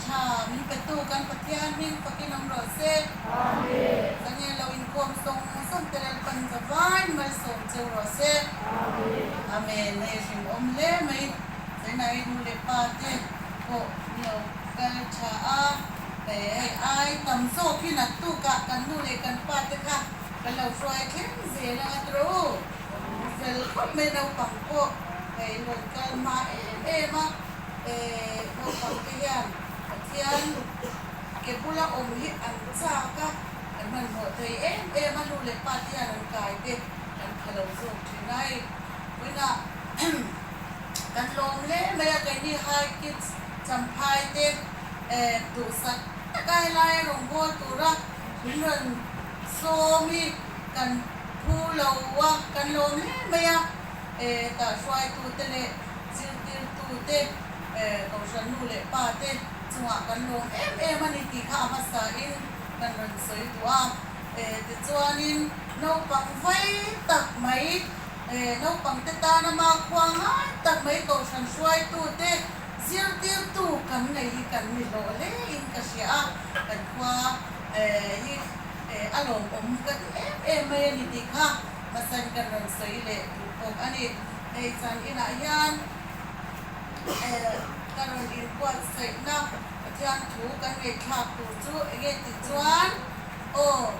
tha min petu kan Pathian hming fakin awm rawh se. Sange lo inkhawm sawng sawng te Lalpan zavain malsawm cheu rawh se. Amen. Hei hrim awm hle mai. Zainai nu leh pa te pawh min lo kal tha a. Hei ai tam zawk hi naktukah kan nu leh kan pa te kha kan lo hruai thleng zel anga tawh u. Fel khawp mai naupang pawh hei rawn kal hma em em a. Naupang te hian Pathian ke bula awm hi an chak a, an hmanhmawh thei em em a, nu leh pa te hian an kai te an pha lo zawk thin a hei. Vawiinah kan lawm hle mai a, keini High Kids Champhai te duhsak taka helaia rawngbâwl tura min rawn sawm hi kan phu lo a, kan lawm hle mai a, tah hruaitute leh Zirtirtute, Kohhran nu leh pa te chungah kan lawm em em a ni tih kha a hmasain kan rawn sawi duh a. Tichuanin naupang vai tak mai, naupangte tana makhua ngai tak mai Kohhran hruaitute, zirtirtu kan nei hi kan ni hlawh hlein ka hria a. Kan khua hi a lawmawm ka ti em em mai a ni tih kha hmasain kan rawn sawi leh duh bawk a ni. Hei zan inah hian ka rawn inbuatsaihna Pathian thu kan ngaihthlak tur chu enge tih chuan aw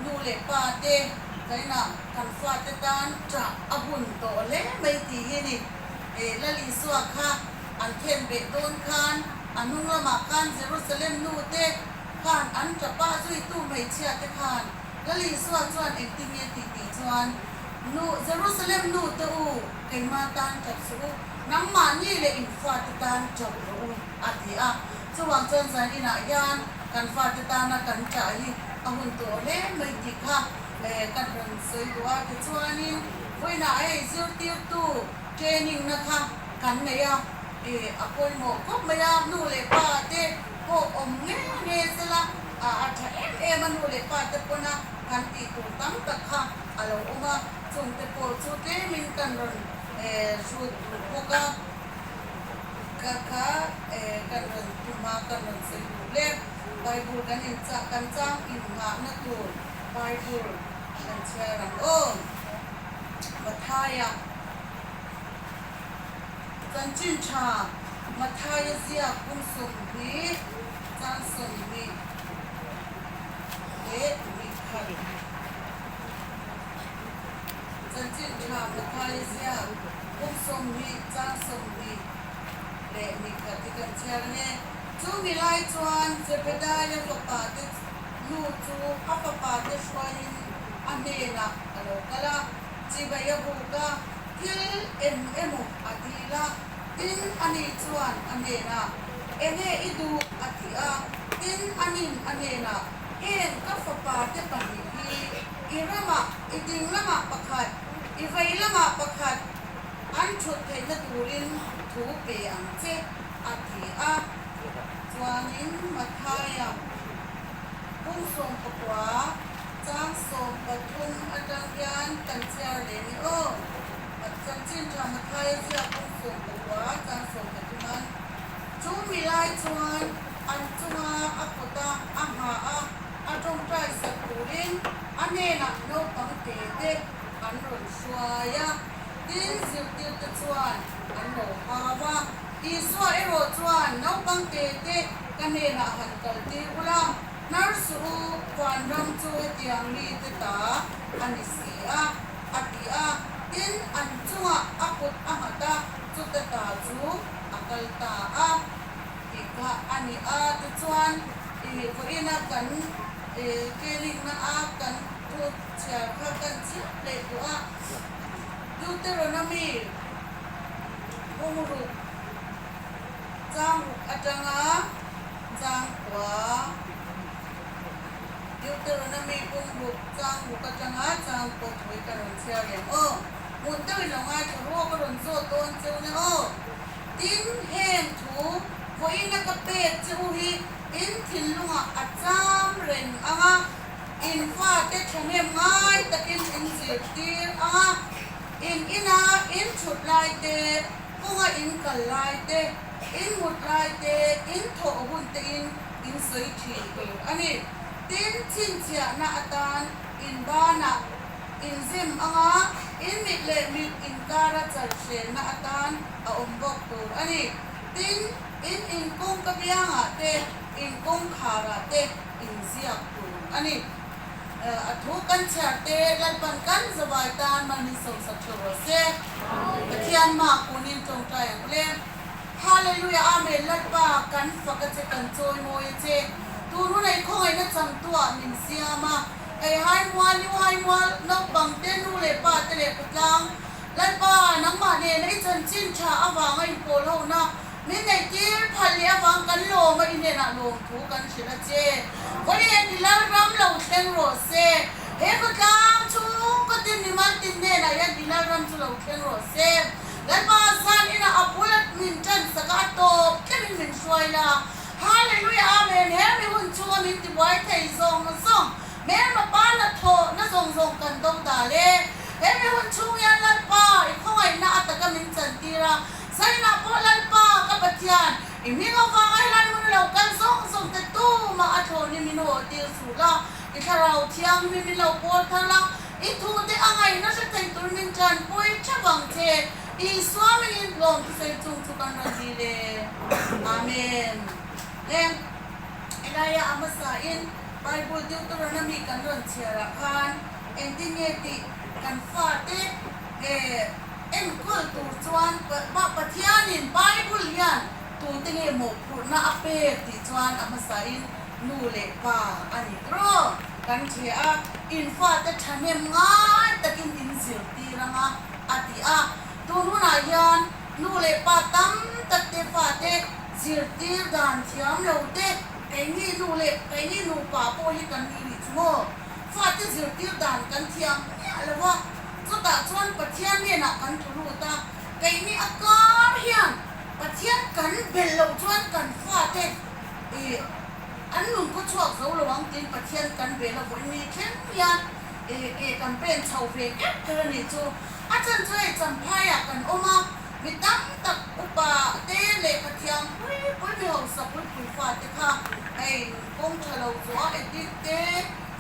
nu leh pa te zainah kan fate tan ṭah a hun tawh hle mai tih hi ni. Lal Isua kha an then beh dawn khan a hnung lamah khan Jerusalem nu te khan an ṭapa zuitu hmeichhia te khan Lal Isua chuan engtin nge tih tih chuan Nu, Jerusalem nu te u, keimah tan ṭap suh u, nangmahni leh in fate tan ṭap rawh u, a ti a. Chuvang chuan zan inah hian kan fate tana kan ṭah hi a hun tawh hle mai tih kha kan rawn sawi duh a. Tichuanin vawiinah hei zirtirtu training na kha kan nei a, a pawimawh khawp mai a, nu leh pa te pawh awm nge nge sela a ṭha em em a, nu leh pa te pawna kan tih tur tam tak kha a lo awm a, chungte pawh chu tlemin kan rawn hrut duh bawk a, ka kha kan rawn tum a, kan rawn sawi duh le. Bible kan in chah kan chang inngahna tur Bible kan chhiar ang aw. Mathaia Chanchin tha Mathaia ziak kum 20 chang 20 leh 21. Chanchin tha Mathai ziak kum 20 chang 21 hi kan chhiar ang e. Chu mi lai chuan Zebedaia fapa te nu chu a fapa te hruaiin a hnenah a lo kal a, chibai a buk a, thil eng emaw a dil a, tin ani chuan a hnenah, Enge i duh? a ti a, tin anin a hnenah, Heng ka fapa te pahnih hi i ramah, i ding lamah pakhat, i vei lamah pakhat an thut theihna turin thu pe ang che, a ti a. Chuanin Mathaia pum 19 chang 13 atang hian kan chhiar leh ni aw. Chanchin tha Mathaia ziak pum 19 chang 13 an Chu mi lai chuan an chunga a kut a, a hma a, a tawngtai sak turin a hnenah naupang te te an rawn hruai a. Tin, zirtirte chuan an lo hau a. Isua erawh chuan, Naupang te te ka hnenah han kaltir ula, hnar suh u, vanram chu hetiang mi te ta a ni si a, a ti a. Tin, an chungah a kut a nghat a, chuta ta chu a kal ta a tih kha a ni a. Tichuan, vawiina kan training-na a kan thu chhiar kha kan chhiar leh duh a. Deuteronomy bungruk chang ruk atanga chang kua Deuteronomy bungruk chang ruk atanga chang kua thui ka rawn chhiar leh ang aw. Hmun deuhin lo ngaithla rawh ka rawn zawt dawn cheu nia aw. Tin, heng thu vawiina ka pek che u hi in thinlungah a cham reng ang a, in fate thahnem ngai takin in zirtir ang a, in ina in thut lai te, kawnga in kal lai te, In mut lai te, in thawh hun te in in sawi thin tur a ni. Tin, chhinchhiahna atan in banah in zem anga in mit leh mit inkara chalhrenna atan a awm bawk tur a ni. Tin, in inkawngka biangah te, in kawngkharah te in ziak tur a ni. A thu kan chhiar te Lalpan kan zavai tan man min sawmsak theuh rawh se. Pathian mah kunin tawngtai ang ule. Hallelujah Amen Lalpa kan fak a che kan chawi mawi a che. Tun hun ei khawngaihna changtuah min siam a. Ei hai mual new hai mual naupang te nu leh pa te leh khawtlang Lalpa nangmah nena i chanchin tha avanga inpawl hona Min neihtir phal leh avang kan lawm a, i hnenah lawmthu kan hrilh a che. Vawiin i Lalram lo thleng rawh se. He khawtlang chhungkaw tin mimal tin hnenah hian i Lalram chu lo thleng rawh se. Lalpa zan inah a bul a min tan sak a, a tawp thlengin min hruai la. Hallelujah Amen He mi hun chhunga min tibuai thei zawng zawng hmelma pa hnathawh na zawng zawng kan do dal e. He mi hun chhung hian Lalpa i khawngaihna a taka min chantir a, Zainah pawh Lalpa ka Pathian, i hming avanga helai hmun a lo kal zawng zawng te tumah a thlawn hi min haw tir suh la, i thlarau thianghlim min lo pawl thar la, i thu te a ngaihna hre thei tur min tanpui thap ang che, Isua mingin tlawm thusawi chung chu kan rawn dil e. Amen. Heng helaia a hmasain Bible Deuteronomy kan rawn chhiarah khan engtin nge tih kan fate eh, Enkawl tur chuan Pathianin Bible hian tute nge mawhphurhna a pek tih chuan a hmasain nu leh pa a ni tawh kan hria a, in fate thahnem ngai takin in zirtir anga a ti a. Tun hunah hian nu leh pa tam tak te fate zirtir dan thiam lo te keini nu leh keini nupa pawh hi kan ni rih chu maw? Fate zirtir dan kan thiam miah lo a. Chutah chuan Pathian hnenah kan tlu lut a, keini a kar hian Pathian kan belh loh chuan kan fate ih an nun khaw chhuak zo lo ang tiin Pathian kan belh a vawi ni thleng hian ih ke kan pen chho ve keuh keuh a nih chu. A chan chu hei Champhaiah kan awm a, mi tam tak upa te lehkha thiam pui pui mi hausa pui pui fate kha hei nun kawng tha lo zawh a edit te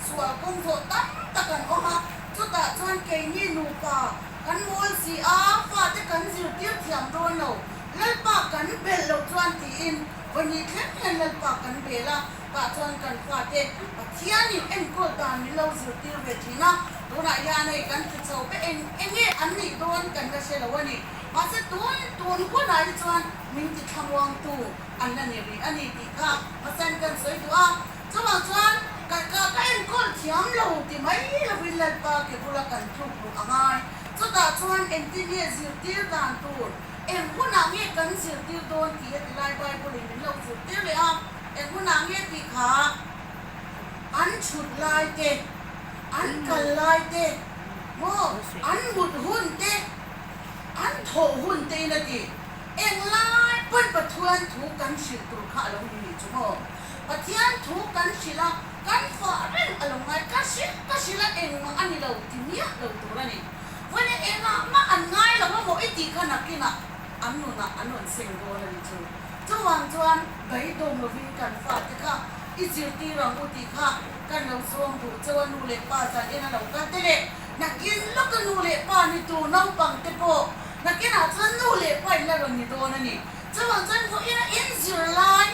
sual kawng zawh tam tak an awm a, Chutah chuan keini nupa kan mawl si a, fate kan zirtir thiam dawn lo, Lalpa kan belh loh chuan tiin vawihnih thleng hian Lalpa kan bel a, tah chuan kan fate Pathianin enkawl dan min lo zirtir ve thin a, tunah hian hei kan ti chho ve eng eng nge an nih dawn kan la hre lo a ni. Mahse tun tun hunah hi chuan min ti thlamuangtu an la ni rih a ni tih kha Pathian kan sawi duh a. Chuvang chuan ka ka ka enkawl thiam lo ti mai lovin Lalpa ke bula kan tluk luh a ngai. Chutah chuan engtin nge zirtir dan tur, eng hunah nge kan zirtir dawn tih heti lai Bible in min lo zirtir leh a, eng hunah nge tih kha an chhut lai te, an kal lai te, maw an mut hun te, an thawh hun te in a ti. Eng lai pawn Pathuan thu kan hrilh tur kha a lo ni nih chu maw? Pathian thu kan hrilh a, kan fah reng a lo ngai. Ka hrilh ka hrilh a engmah a ni lo ti miah lo tur a ni. Vawiin engah mah an ngai lo a maw i tih kha nakinah an nunah an rawn seng dawn a ni chu. Chuvang chuan beidawm lovin kan fate kha i zirtir ang u tih kha kan lo zawm duh cheu a nu leh pa zan en a lo kal te leh nakin lawka nu leh pa ni tur naupang te pawh nakinah chuan nu leh pa in la rawn ni dawn a ni. Chuvang chuan vawiin a inzir lai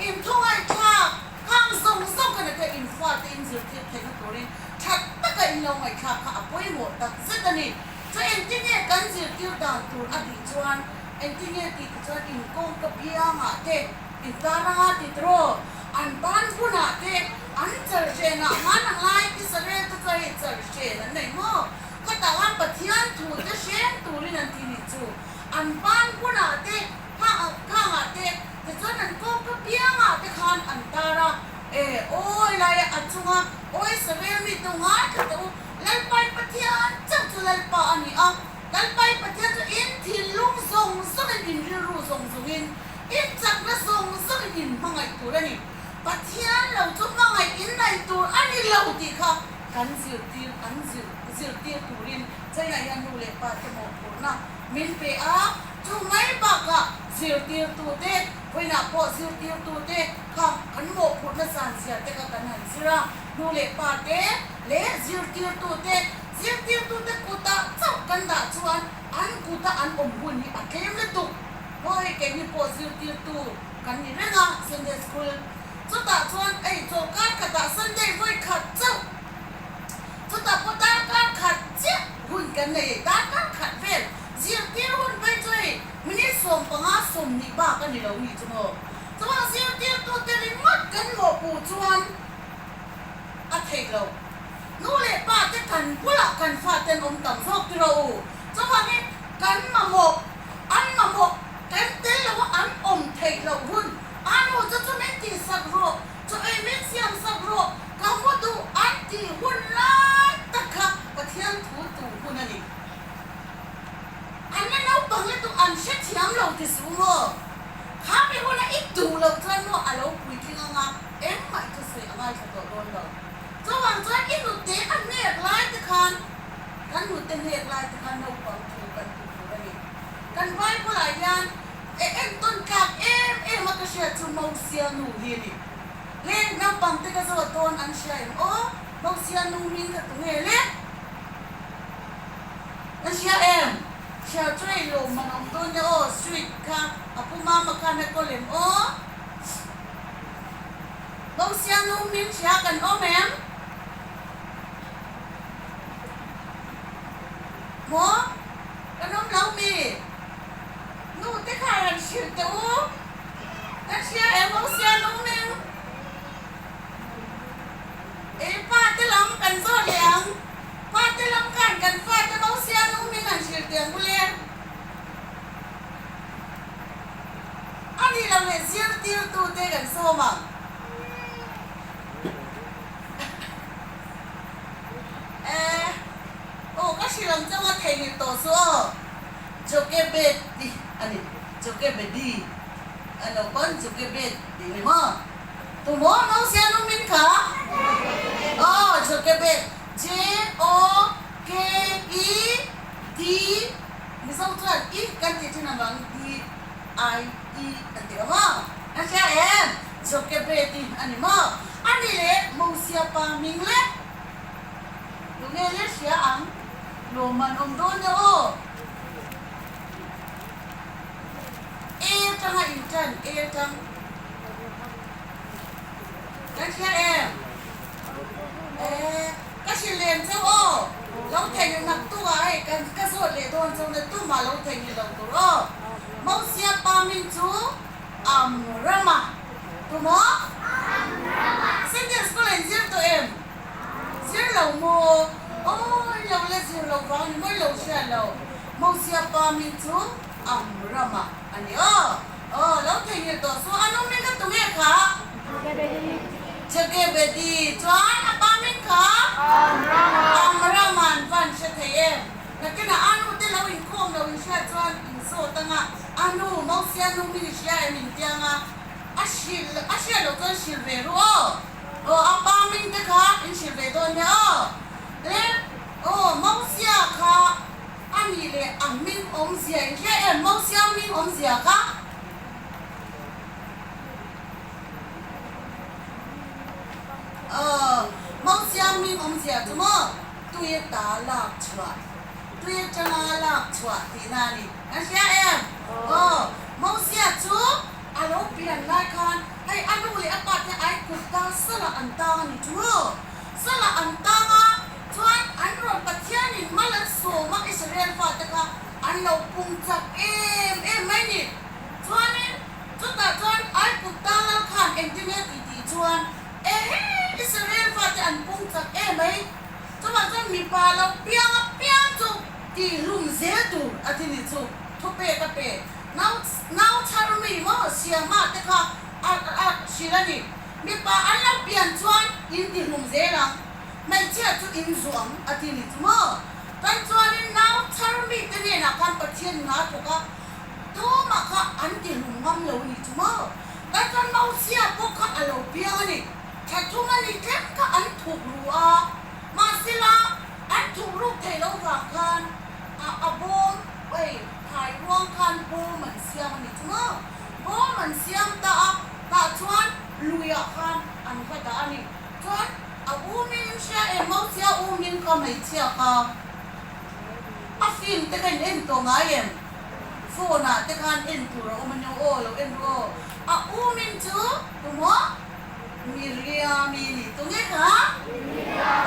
Inthawngaihthlak khang zawng zawng ka naka infate inzirtir theihna turin tha taka in lo ngaihthlak kha a pawimawh tak zet a ni. Chu engtin nge kan zirtir dan tur a tih chuan engtin nge tih te chuan inkawngka biangah te, intaranga ti tiraw, an ban hunah te, an chalhrenah han a ngai Israel te chuan hei chalhren an nei maw? Khatah khan Pathian thu te hreng turin an ti nih chu an ban hunah te, Khangah te, tichuan an kawngka piangah te khan an tar a, E, awi laia a chunga awi Israel mi tu ngaithla teh u, Lalpai Pathian chauh chu Lalpa a ni a, Lalpai Pathian chu in thinlung zawng zawngin, in rilru zawng zawngin, in chakna zawng zawngin in hmangaih tur a ni. Pathian lo chu hmangaih in nei tur a ni lo tih kha kan zirtir, an zirtir turin China hian nu leh pa te mawhphurhna min pe a. Chu mai bakah zirtirtute, vawiinah pawh zirtirtute kha kan mawhphurhna san zia te kha kan han zir a, nu leh pa te leh zirtirtute, zirtirtute kutah chauh kan dah chuan an kuta an awm hun hi a tlem lutuk. Maw hei keini pawh zirtirtu kan ni reng a Sunday School chutah chuan ei chawlhkar khatah Sunday vawi khat chauh chutah pawh darkar khat chiah hun kan nei ei darkar khat vel zirtir hun phei chu hei minute 15 20 bak a ni lo ni chu maw chuan zirtirtute ringawt kan mawhpuh chuan a theih loh nu leh pa te kan bulah kan fate an awm tam zawk tiraw u chuvangin kan mamawh An mamawh kan tel lo a an awm theih loh hun a nu chu chu min tih sak rawh, chaw ei min siam sak rawh, ka mu duh an tih hun lai tak kha Pathian thu tu hun a ni. An la naupang lutuk an hrethiam lo ti suh maw? Kha mi huna i duh loh chuan maw a lo puitling anga engmah i thusawi a ngaithla tawh dawn lo. Chuvang chuan i nute a hnek lai te khan Kan nute hnek lai te khan naupang thu kan hmu tur a ni. Kan Bible ah hian e entawn tlak em em a ka hriat chu Mosia nu hi a ni. Le naupang te ka zawt dawn an hria em aw? Mosia nu hming kha tunge le? An hria em? Hria chu ei lawmman awm dawn nia aw, sweet kha a pu mama khan a kawl em aw? Mosia nu hming hria kan awm em? Maw? Kan awm lo mi? Nu te kha han hrilh teh u. Kan hria em aw sia nu meng? Ei pa te lam kan zawh leh ang. Pa te lam khan kan fa te mo sia nu meng han hrilh teh ang u le. A nih loh leh zirtirtu te kan sawm ang. Eh, aw ka hrilh ang chauh a theihnghilh tawh chu aw. Jokebedi a ni, Jokebedi a lo pawn Jokebed tih ni maw? Tumaw Mosia nu min kha? Aw, Jokebed, J O K E D, Mizo chuan I kan tih thin avangin D I E kan ti lo maw? An hria em? Jokebedi a ni maw? A ni leh Mosia pa hming leh Tunge le hria ang? Lawmman awm dawn nia aw. E tanga in tan, e tang. Kan hria em? E, ka hrilh lem chauh aw. Lo thei nak tuk ah hei kan ka zawt leh dawn chauh na tumah lo thei ni lo tur aw. Mosia pa hming chu Amrama. Tumaw? Amrama. Sunday school in zir tawh em? Zir lo maw? Aw, i lo la zir lo vang ni maw i lo hriat lo. Mosia pa hming chu Amrama a ni aw. Aw, lo theihnghilh tawh suh. A nu hming kha tunge kha? Jokebedi. Jokebedi. Chuan a pa hming kha? Amrama. Amrama an van hre thei em? Nakinah a nu te lo inkhawm lo inhriat chuan inzawt anga a nu, Mosia nu hming i hria em intiang a, a hrilh, a hriat loh chuan hrilh ve ru aw. Aw a pa hming te kha in hrilh ve dawn nia aw. Le aw Mosia kha a nih leh a hming awmzia in hria em Mosia hming awmzia kha? Aw Mosia hming awmzia chu maw tui ta lak chhuah tui atanga lak chhuah tihna a ni. Kan hria em? Aw Mosia chu A lo pian lai khan hei a nu leh a pa te ai kut ta salah an tang a ni chu maw? Salah an tang a, chuan an rawn Pathianin mal an sawm a Israel fate kha an lo pung chak em em mai ni. Chuanin chutah chuan ai kut ta lal khan engtin nge tih tih chuan ehe Israel fate an pung chak em mai, chuvang chuan mipa lo piang a piang chu tihhlum zel tur a ti ni chu thupek a pe. Nau nau chhar mi maw Siama te kha a a hrilh a ni. Mipa an lo pian chuan in ti hlum zel ang, hmeichhia chu in zu ang a ti ni chu maw? Tan chuanin nau chhar mi te hnenah khan Pathian in a thawk a, tumah kha an ti hlum ngam lo ni chu maw? Tan chuan Mosia pawh kha a lo piang a ni. Thla thum a ni tlem kha an thuk ru a, mahsela an thuk ruk theih loh vang khan a a bawm, ei, Phai ruang khan bawm. kha? A film te kha in en tawh ngai em? Phone ah te khan en tur a awm a nia aw, lo en ru aw. A u min chu tumaw? Miriami ni. Tunge kha?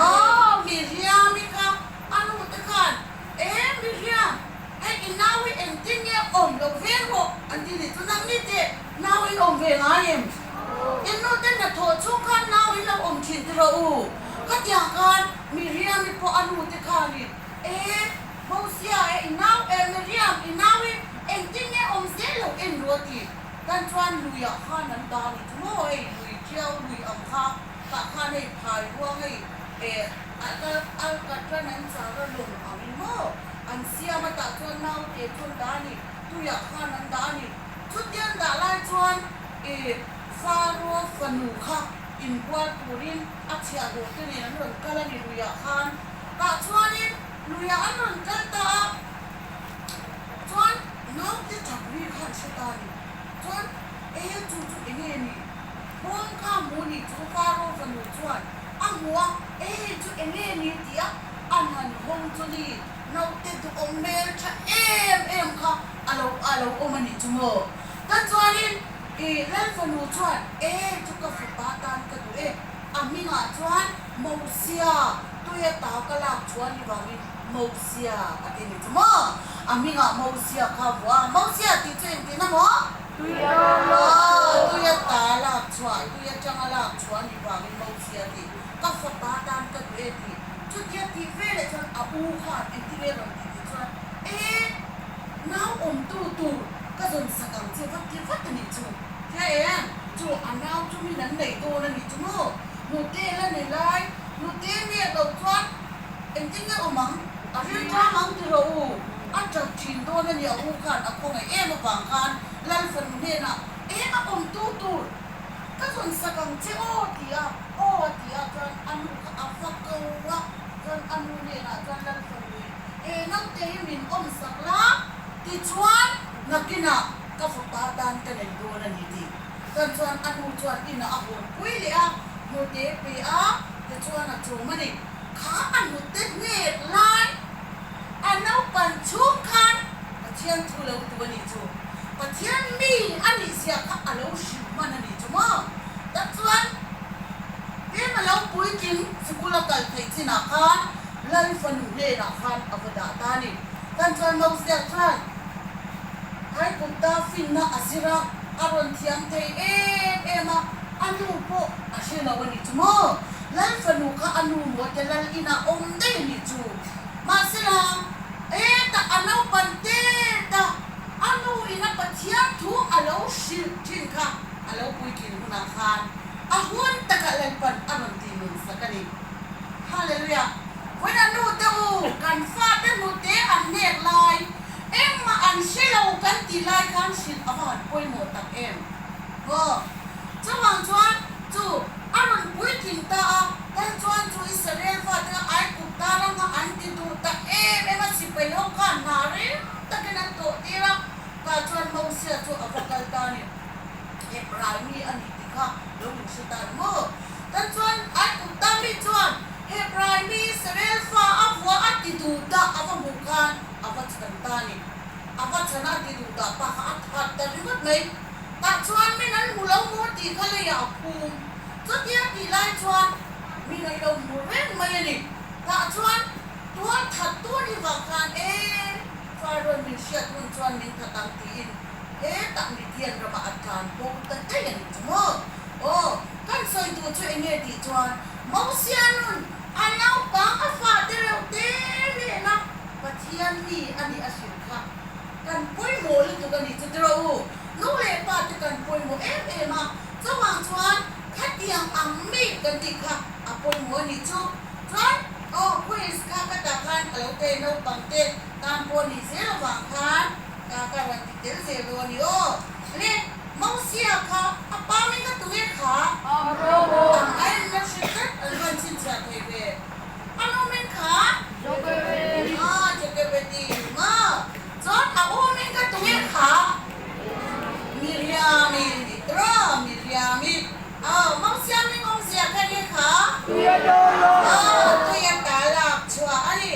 Aw, Miriami kha a nu te khan, E Miriam, hei i nau hi engtin nge awm lo ve rawh an ti ni. Chu nangni teh nau in awm ve ngai em? In nu te hnathawh chhung khan nau in lo awm thin ti rawh u. Khatiang khan Miriami pawh a nu te khanin, E Mosia, e i nau, e Miriam, i nau hi engtin nge awm zel lo en rawh a ti. Tan chuan luiah khan an dah a ni chu maw hei lui ṭiau lui ang kha tah khan hei phai ruang hei eh alkatran an char a lawng ang in maw an siam a tah chuan naute chu an dah a ni tuiah khan an dah a ni chutia an dah lai chuan eh Faro fanu kha inbual turin a chhiahhlawh te nen an rawn kal a ni luiah khan tah chuanin luiah an rawn kal ta a. Chuan naute chak ri kha an hre ta a ni. Chuan e chu chu enge ni? Bawm kha hmu ni chu Faro fanu chuan a hmu a, e hei chu enge ni tih a an han hawng chu ni naute duhawm hmel tha em em kha a lo a lo awm a nih chu maw? Tan chuanin i Lal fanu chuan e hei chu ka fapa tan ka duh e, a hmingah chuan Mosia tuia ta ka lak chuan ni vangin Mosia a ti ni chu maw? A hmingah Mosia kha a vuah a, Mosia tih chu engtin a maw? Tui a ta lak chhuah, tui atanga lak chhuah a nih vangin Mosia tih ka fapa tan ka duh e tih. Chutia tih veleh chuan a u khan engtin nge rawn tih tih chuan, E, nau awmtu tur ka zawn sak ang che vat ti vat a nih chu. Hria em? Chu a nau chu min an nei dawn a nih chu maw? Nute la nei lai, nute nge loh chuan Engtin nge awm ang? A rilṭam ang ti rawh u. A ṭap ṭhin dawn a ni a u khan a khawngaih em avang khan Lal fanu hnenah eng a awm tu tur ka zawn sak ang che aw ti a, aw a ti a chuan a nu kha a va ko a, chuan a nu hnenah chuan Lal fanu in he naute hi min awm sak la tichuan nakinah ka fapa tan ka nei dawn a ni tih chuan chuan a nu chuan inah a hawn pui leh a, hnute pe a tichuan a chawm a ni. Kha a hnute hnek lai a naupan chhung khan Pathian thu lo tu a nih chu. Pathian mi a nih zia kha a lo hrilh hman a nih chu maw? Tak chuan tlem a lo puitling sikul a kal theih chinah khan Lal fanu hnenah khan a va dah ta a ni. Tan chuan Mosia chuan Aigupta finna a zir a, a rawn thiam thei em em a, a nu pawh a hre lo a nih chu maw? Lal fanu kha a nu maw te lal inah awm daih a nih chu. Mahsela, hetah a naupan tet a, a nu ina Pathian thu a lo hrilh thin kha a lo puitlin hunah khan a hun takah Lalpan a rawn tih nun sak a ni. Hallelujah! Vawiin nu te u, kan fate hnute an hnek lai, engmah an hre lo kan tih lai khan hrilh a va han pawimawh tak em? Aw, chuvang chuan chu a rawn puitling ta a, tan chuan chu Israel fate kha Aigupta rama an ti duh ta em em a, sipai ho khan hna reng takin an tawh tir a, tah chuan Mosia chu a va kal ta a ni. Hebrai mi a ni tih kha lo inhre ta ni maw? Tan chuan Aigupta mi chuan Hebrai mi Israel fa a vuah a ti duh dah a va hmuh khan a va chhan ta a ni. A va chhan a ti duh dah pa kha a that ta ringawt mai. Tah chuan min an hmu lo maw tih kha leiah a phum. Chutia tih lai chuan min an lo hmu reng mai a ni. Tah chuan tual that tu ni vang khan e Pharaoh min hriat hun chuan min that ang tiin hetah Midian ramah a tlan bo ta daih a nih chu maw? Aw, kan sawi duh chu eng nge tih chuan Mosia nun a naupang a fate reuh te nena Pathian mi a nih a hrilh kha kan pawimawh lutuk a nih chu tiraw u? Nu leh pa te kan pawimawh em em a, chuvang chuan khatiang ang mi kan tih kha a pawimawh a nih chu. Chuan aw quiz kha ka tah khan ka lo tei naupang te tan pawh nih zel avang khan ka ka rawn ti tel zel dawn a ni aw. Le Mosia kha a pa mai kha tunge kha? Ang a en la hre tlat an rawn chhinchhiah thei ve. A nu min kha? Aw Jokebedi maw? Chuan a u min kha tunge kha? Miriami ni tawh Miriami. Aw, Mosia min awmzia kha nge kha? Aw, tui a ta lak chhuah a ni.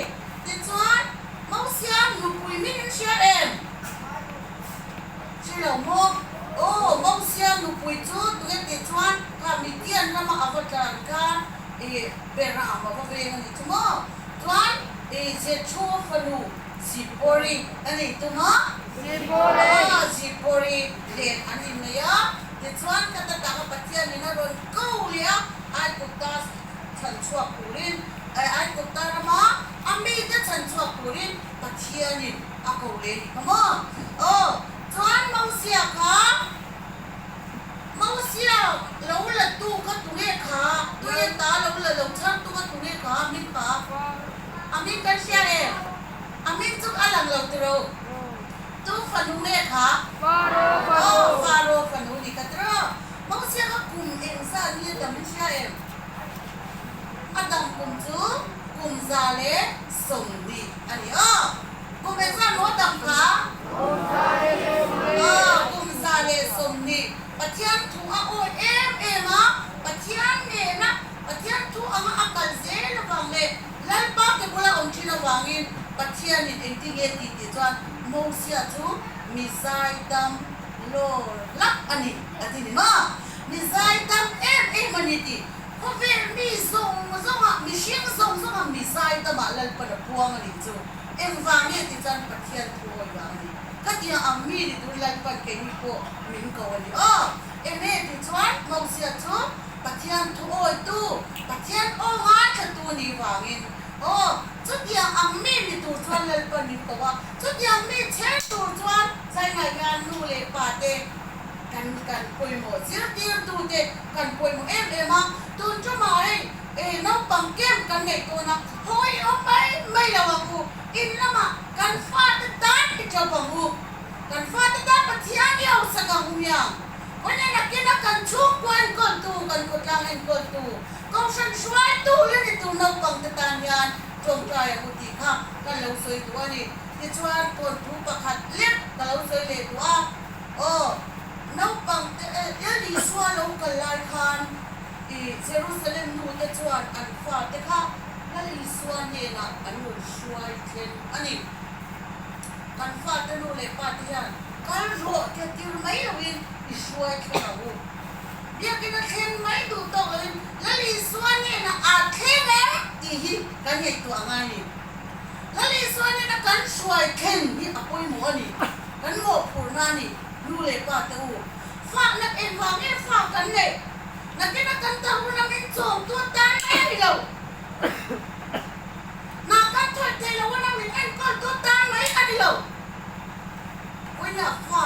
Jethro fanu Zippori a nei tum a. Zippori. A, Zippori nen an innei a. Tichuan, ka ta taka Pathianin a rawn ko leh a, Aigupta chhan chhuak turin, Aigupta rama a mite chhan chhuak turin Pathianin a ko leh a ni kha maw? Aw, chuan Mosia kha. Mosia lo la tu kha tunge kha? Tui a ta lo la lo chhar tu kha tunge kha? A hming kha? A hming kan hria em? A hming chu a lang lo tiro. Tu fanu nge kha? Aw, Faro fanu ni kha tiro. Mosia kha kum eng zat nge dam i hria em? A dam kum chu kum 120 a ni aw. Kum engzat maw dam kha? Aw, kum 120. Pathian thu a awi em em a, Pathian nena Pathian thu anga a kal zel avang leh Lalpa ke bula awm thin avangin Pathianin engtin nge ti tih chuan Mosia chu mi zaidam lawr lak a ni a ti ni maw? Mi zaidam em em a ni tih khawvel mi zawng zawnga mihring zawng zawnga mi zaidamah Lalpan a puang a nih chu. Engvang nge ti chuan Pathian thu awi vang a ni. Khatiang ang mi ni tur Lalpan keini pawh min ko a ni aw. Enge ti chuan Mosia chu Pathian thu awitu, Pathian aw ngaithlatu ni vangin aw. Chutiang ang mi ni tur chuan Lalpan min ko a, chutiang mi chher tur chuan China hian nu leh pa te kan kan pawimawh, zirtirtute kan pawimawh em em a. Tun tumah hei E naupang camp kan neih tawn a, hawi awm mai mai lo ang u, in lamah kan fate tan i ṭap ang u, kan fate tan Pathian i hausak ang u miang. Kawne nakina kan chhungkua enkawltu, kan khawtlang enkawltu, kohhran hruaitu la ni tur naupangte tan hian ṭawngṭai ang u tih kha kan lo sawi duh a ni. Tichuan thawnthu pakhat lek ka lo sawi leh duh a, aw naupangte Lal Isua lo kal lai khan, I Jerusalem nute chuan an fate kha Lal Isua hnenah an rawn hruai thleng a ni. Kan fate nu leh pate hian kal rawh tia tir mai loin i hruai thleng ang u. Biakina thleng mai duh tawk loin Lal Isua hnenah aa thleng em tih hi kan ngaihtuah ngai a ni. Lal Isua hnena kan hruai thleng hi a pawimawh a ni. Kan mawhphurhna a ni nu leh pate u. Fakna engvang nge fak kan neih? Nakina kan tar huna min chawmtu atan mai a ni lo. Hna kan thawih theih loh huna min enkawltu atan mai a ni lo. Pawina fa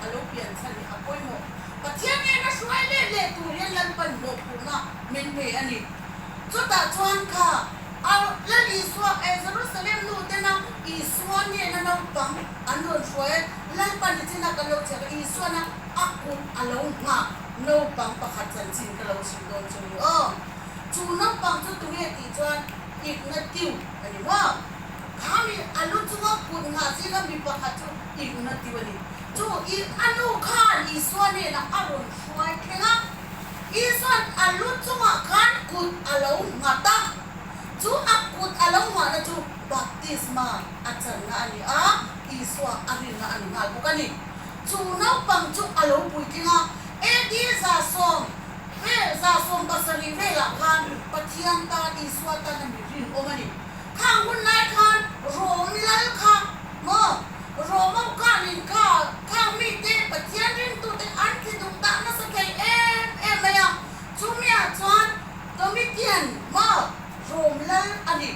a lo pian chhan hi a pawimawh. Pathian nena hruai let leh tur hian Lalpan mawhphurhna min pe a ni. Chutah chuan kha a Lal Isua eh Jerusalem nu tena Isua nena naupang an rawn hruai a, Lalpan i chinah kan lo chhiat a, Isuana a kut a lo nghah naupang pakhat chanchin ka lo chhim dawn chu ni aw. Chu naupang chu tunge tih chuan ikna tiu a ni maw? Kha mi a lu chunga kut nghah zinga mi pakhat chu ikna tiu a ni. Chu i a nu khan Isua hnenah a rawn hruai thleng a, Isua'n a lu chungah khan kut a lo nghat a, chu a kut a lo nghahna chu baptisma a channa a ni a, Isua a rinna a ni nghal bawk a ni. Chu naupang chu a lo puitling a, AD 10 vel, 170 velah khan Pathian tan, Isua tan a mi rinawm a ni. Khang hun lai khan Rom lal kha maw, Rom ho khanin kha khang mite Pathian ringtute an thi duh dah nasa thei em em mai a, chumiah chuan Domitian maw Rom lal a ni.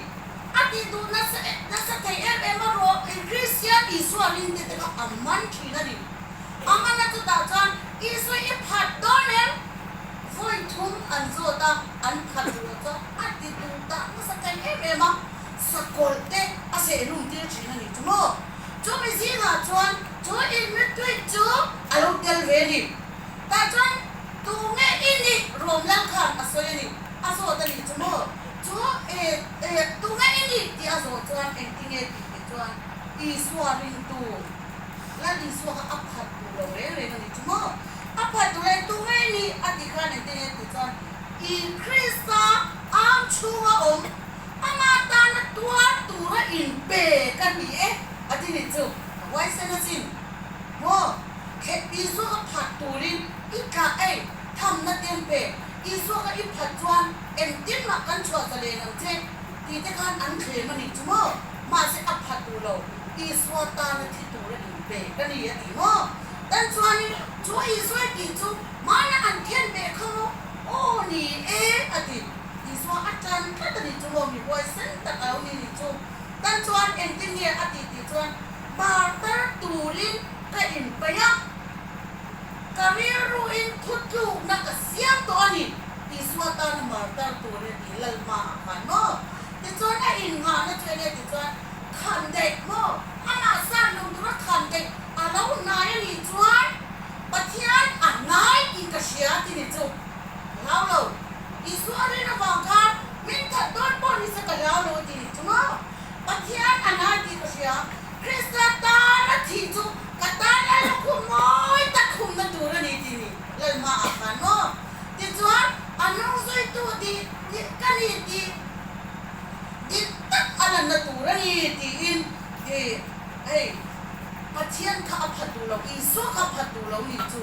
A tih duh nasa nasa thei em em a rawh in Kristian Isua ringte te kha a man thin a ni. A man a chutah chuan Isua i phat dawn em? Vawi thum an zawt a, an phat duh loh chuan a ti duh dah nasa thei em em a, sakawlh te a seh hlum tir thin a ni chu maw? Chumi zingah chuan chu inritweet chu a lo tel ve a ni. Tah chuan tunge i nih Rom lal khan a sawi a ni, a zawt a nih chu maw? Chu e e tunge i nih tih a zawh chuan engtinge tih tih chuan Isua ringtu Lal Isua kha a phat duh lo reng reng a nih chu maw? A phat duh leh tunge i nih a tih khan engtinge tih chuan i Krista ang chhunga awm ama tana tuar tura inpe ka ni e a ti nih chu a huaisen asin maw? Thlep Isua kha phat turin i tlah ei thamna tempe Isua kha i phat chuan engtin mah kan chhuah zalen ang che tih te khan an thlem a nih chu maw? lo, Isua tana thi tura inpe ka ni a ti maw? Tan chuanin chu Isua tih chu hmana an khen beh kha maw? Aw ni e a ti. Isua a tan tlat a ni chu maw? Mi huaisen tak a lo ni ni chu. Tan chuan engtin nge a tih tih chuan martar turin ka inpeih a. Ka rilruin thutlukna ka siam tawh a ni, Isua tana martar turin a ti lal hmaah khan maw? Tichuan a innghahna chu enge tichuan khan daih maw? Amah san lung tura khan daih a lo hnai a nih chuan Pathian a hnai tih ka hria ti ni chu ka hlau lo. Isua rin avang khan min that dawn pawh ni se ka hlau lo a ti ni chu maw? Pathian a hnai tih ka hria. Krista tana thih chu ka tan lal lukhum mawi tak khumna tur a ni tih ni lal hmaah khan maw? Tichuan a nung zuitu tih tih ka ni tih dik tak a lanna tur a ni tiin ih hei Pathian kha a phat duh lo, Isua kha a phat duh lo nih chu.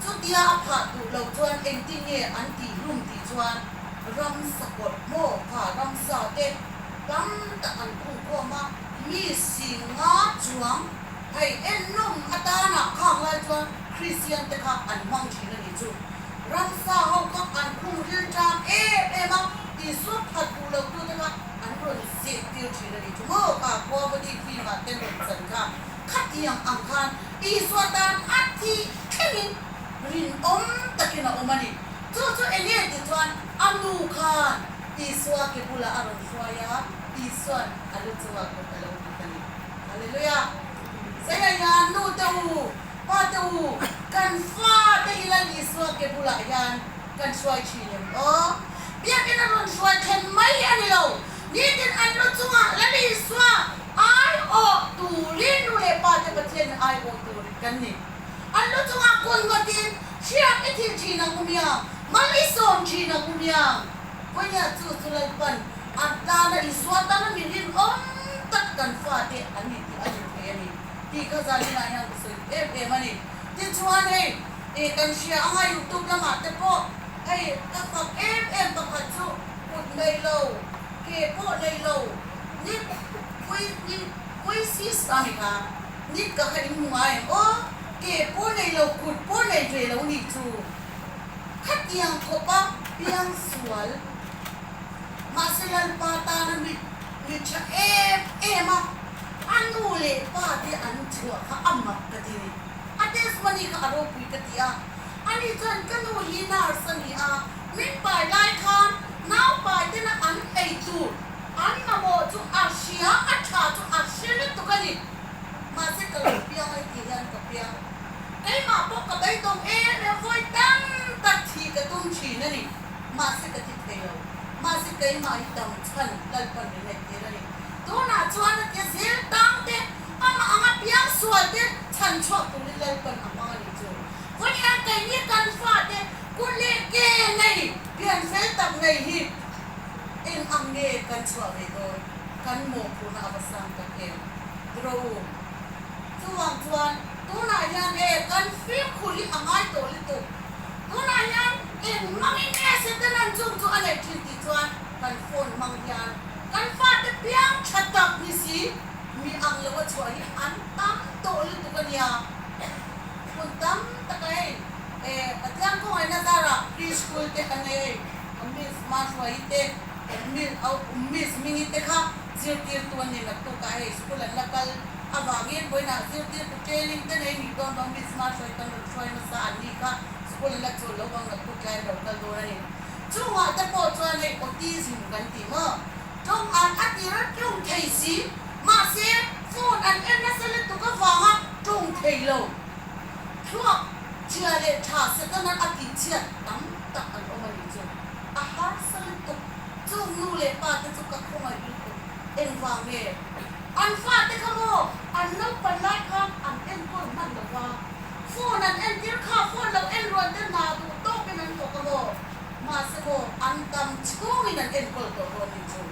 Chutia a phah duh loh chuan engtin nge an tih hlum tih chuan ramsa kawlh maw kha ramsa te tam tak an khung khawm a, Mi singa chuang hei ennawm atana khang lai chuan Kristian te kha an hmang thin a nih chu. Ramsa ho kha an khung ril ṭam em em a, Isua phat duh lo tu te kha an rawn zeh tir thin a nih chu maw kha Quavadi film ah te rawn chan kha khatiang ang khan Isua tan a thih thlengin rinawm takin a awm a ni. Chu chu enge ti chuan a nu khan Isua ke bulah a rawn hruai a, Isua'n a lu chungah kut a lo nghat a ni. Hallelujah! Zeiah hian nu te u, pa te u, kan fa te hi Lal Isua ke bulah hian kan hruai thin em aw? Biakin a rawn hruai thlen mai a ni lo. Nitin an lu chungah Lal Isua aiawh turin nu leh pa te Pathianin aiawh tur kan ni. An lu chungah kun ngawtin hriak i thil thin ang u miang, mal i sawm thin ang u miang. Vawinia chu chu Lalpan a tana Isua tana mi rinawm tak kan fate an ni tih a hmu thei a ni tih kha zaninah hian ka sawi duh em em a ni. Tichuan hei ih kan hria anga youtube lamah te pawh hei ka fak em em pakhat chu kut nei lo, ke pawh nei lo, nit pui nit pui sis a ni kha nit ka kha in hmu ngai em aw, ke pawh nei lo kut pawh nei ve lo nih chu. Khatiang khawpa piang sual mahse Lalpa tana mi mi tha em em a, a nu leh pa te an chhuah kha a mak ka ti ni. A testimony kha a ropui ka ti a, ani chuan ka nu hi nurse a ni a, min pai lai khan naupai tena an ei tur an mamawh chu a hria, a tha chu a hre lutuk a ni. Mahse ka lo piang a tih hian ka piang. Keimah pawh ka beidawng em em, vawi tam tak thih ka tum thin a ni. Mahse ka ti thei lo. Mahse keimah hi dam chhan Lalpan min neih tir a ni. Tunah chuan a tia zel tang te, amah anga piang sual te chhan chhuak turin Lalpan a hmang a nih chu. Vawiin keini kan fate kut leh ke nei pian fel tak nei hi eng ang nge kan chhuah ve dawn? Kan mawhphurhna a va sang tak em? Tiraw u. Chuvang chuan tunah hian e kan fimkhur hi a ngai tawh lutuk. Tunah hian eng hmangin nge Setanan chung chu a neih thin tih chuan kan phone hmang hian kan fate piang tha tak ni si mi ang lo a chhuah hi an tam tawh lutuk a nia. Hun tam taka hei e Pathian khawngaihna zarah pre-school te kan nei hei kan miss Mahruaii te kan miss Mingi te kha zirtirtu an ni naktuk a hei school an la kal avangin vawiinah zirtirtu training te nei nih dawn vang miss Mahruaii kan rawn hruai hmasa an ni kha school an la chul lo vang naktuk tlai an lo kal dawn a ni. Chungah te pawh chuan hei autism kan ti maw? Tawng an a tir a tawng thei si mahse phone an en nasa lutuk avanga tawng thei lo thluak chhia leh tha Satan-a'n a tihchhiat tam tak an awm a nih chu a harsa lutuk. Chung nu leh pa te chu ka khawngaih lutuk. Engvang nge? An fate kha maw an naupan lai khan an enkawl hman lo va, phone an entir kha phone lo en rual te hna duh tawkin an thawk a maw? Mahse maw an dam chhungin an enkawl tawh dawn nih chu.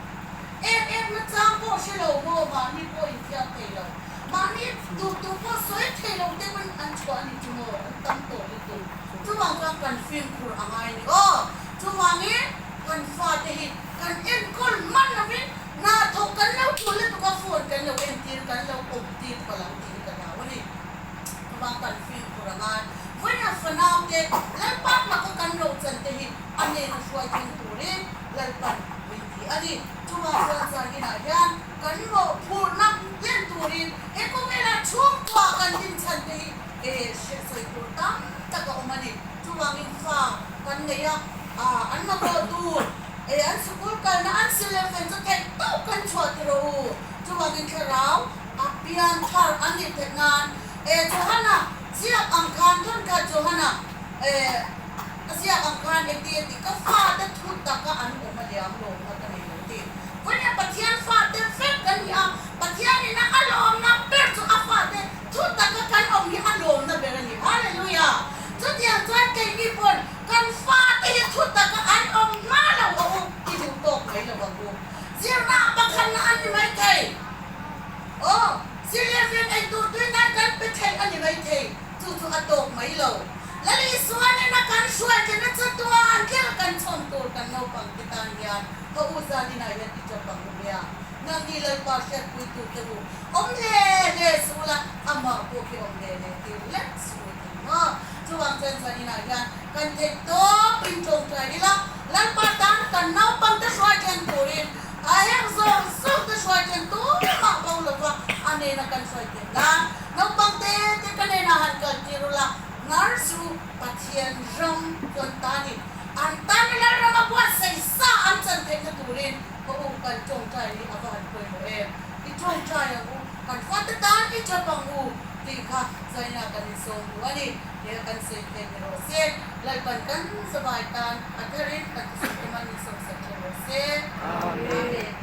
Em em na chang pawh hre lo maw mahni pawh inthiam thei lo, mahni duh duh pawh sawi thei lo te pawn an chhuah a nih chu maw an tam tawh lutuk. Chuvang chuan kan fimkhur a ngai a ni aw. Chuvangin kan fate hi kan enkawl hman lovin hna thawk kan lo tul lutuk a. thlarau a pian thar an nih theih nan e Johana ziak ang khan Thankhat Johana e a ziak ang khan engti a tih ka fate thu taka an awm a liam lawmna ka nei lo ti. Vawiin Pathian fate vek kan ni a, Pathianin a lawmna ber chu a fate thu taka kan awm hi a lawmna ber a ni. Hallelujah! Chutiang chuan keini pawn kan fate hi thu taka an awm hma lo a u i duh tawk mai lo ang u. Zirna pakhatna an ni maithei. Aw, zirlai fian ei tur tui nan kan pe thei a ni maithei. Chu chu a tawk mai lo. Lal Isua nena kan hruai thlena chatuan thil kan chhawm tur kan naupang te tan hian ka u zaninah hian i tap ang u nia. Nangni Lalpa hriatpuitu te u awm hle hle suh ula, amah pawh khi awm hle hle tir lek suh u thei maw? Chuvang chuan zaninah hian kan theih tawp in tawngtai ila, Lalpa tan kan naupang te hruai then turin a heng zawng zawng te hruai then tumah bo lova a nena kan hruai then nan naupang te te ka nena han kal tir ula, Ngar chu Pathian ram chuan tanin an tan Lalram a buatsaih sa an chan theihna turin ka u kan tawngtai hi a va han pawimawh em? I tawngtai ang u, kan fate tan i tap ang u tih kha zaina kan insawm duh a ni. He kan sawi theih ni rawh se. Lalpan kan zavai tan a tharin kan thusawi te man insawmsak tha rawh se. Amen.